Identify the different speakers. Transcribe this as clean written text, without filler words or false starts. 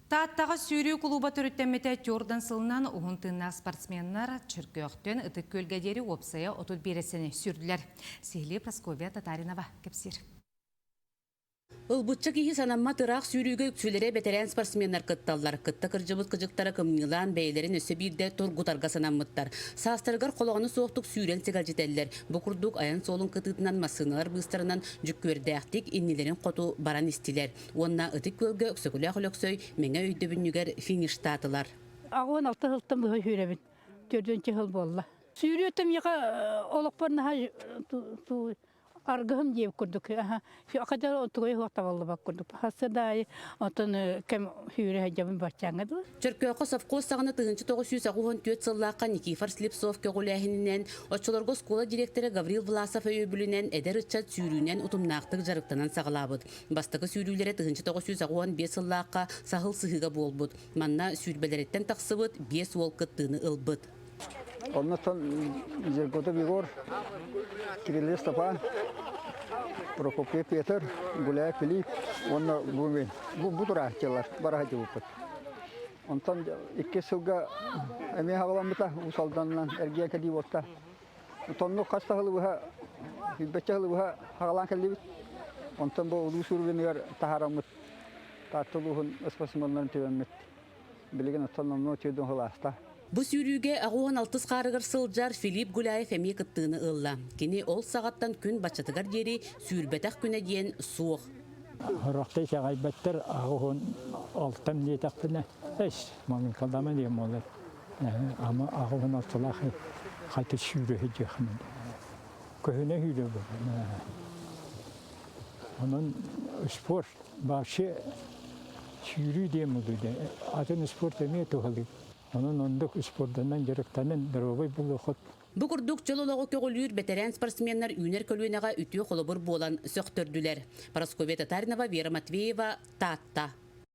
Speaker 1: Тааттаҕа сүүрүү кулууба төрүттэммитэ Тюрдан сылынан уһун тыыннаах спортсменнар Чөркөөхтөн Ытык Күөлгэ диэри уопсайа 31 сэни сүүрдүлэр. Сиһилии Прасковья Татаринова кэпсиир.
Speaker 2: Ылбычча киһи санаммат ыраах сүүрүүгэ үксүлэрэ бэтэрээн спортсменнар кытталлар. Кытта кырдьыбыт кыдьыктара кымньыылаан бэйэлэрин өссө биирдэ тургутарга санаммыттар. Саастарыгар холоону суохтук сүүрэн сигэлдьитэллэр. Бу курдук айан суолун кытыытынан массыыналар быыстарынан дьүккүөрдээхтик иннилэрин хоту баран истилэр. Уонна Ытык Күөлгэ Өксөкүлээх Өлөксөй Мэҥэ өйдөбүнньүгэр фиништаатылар.
Speaker 3: 86 сылтан быһа сүүрэбин. Төрдүнчү сыл буолла. Сүүрүөтүм яха олохпор наһаа аргыһым диэбит курдук. Хата тугай суох табыллыбат курдук. Хасса да аайы оттон кэм сүүрэ сылдьабын баччааҥҥа дылы.
Speaker 2: Чөркөөххө совхоз саҕана 1984 сыллаахха Никифор Слепцов көҕүлээһининэн, оччолорго оскуола директора Гаврил Власов өйөбүлүнэн эдэр ыччат сүүрүүнэн утумнаахтык дьарыктанан саҕалаабыт. Бастакы сүүрүүлэрэ 1985 сыллаахха Саһыл сыһыыга буолбут. Манна сүүрбэлэриттэн тахсыбыт биэс уол кыттыыны ылбыт.
Speaker 4: Оннуттан Зерготов Егор, Кириллин Степан, Прокопьев Петр, Гуляев Филипп уонна Гумин. Бу, бу турааччылар бара сылдьыбыппыт. Онтон икки сылга эмиэ хаҕаламмыта Уус Алданынан эргийэн кэлии буолта. Тоннук хас да сылы быһа, сүүрбэччэ сылы быһа хаҕалаан кэллибит. Онтон бу улуус уровенигар таһаараммыт Таатта улууһун спортсменнарын түбэммит. Билигин оттон номнуо түөрт сыл ааста.
Speaker 2: Бу сүүрүүгэ 86 хаарыгар сылдьар Филипп Гуляев эмиэ кыттыыны ылла. Кини ол саҕаттан күн баччатыгар диэри сүүрбэтэх күнэ диэн суох.
Speaker 5: Сорохто итэҕэйбэттэр 86 диэтэхпинэ, эс, маҥкалама диэн буолар. Ама 86-лаах хата сүүрэ сылдьыахпын. Көһүнэ сүүрэ буолар. Онон спорт вообще сүүрүү диэн буолуо атын спорт эмиэ туһалыыр. Онон оннук спордунан дьарыктанан доруобай буолуоххут.
Speaker 2: Бу курдук чөл олоҕу көҕүлүүр бэтэрээн спортсменнар үүнэр көлүөнэҕэ үтүө холобур буолан сөхтөрдүлэр. Парасковья Татаринова, Вера Матвеева, Таатта.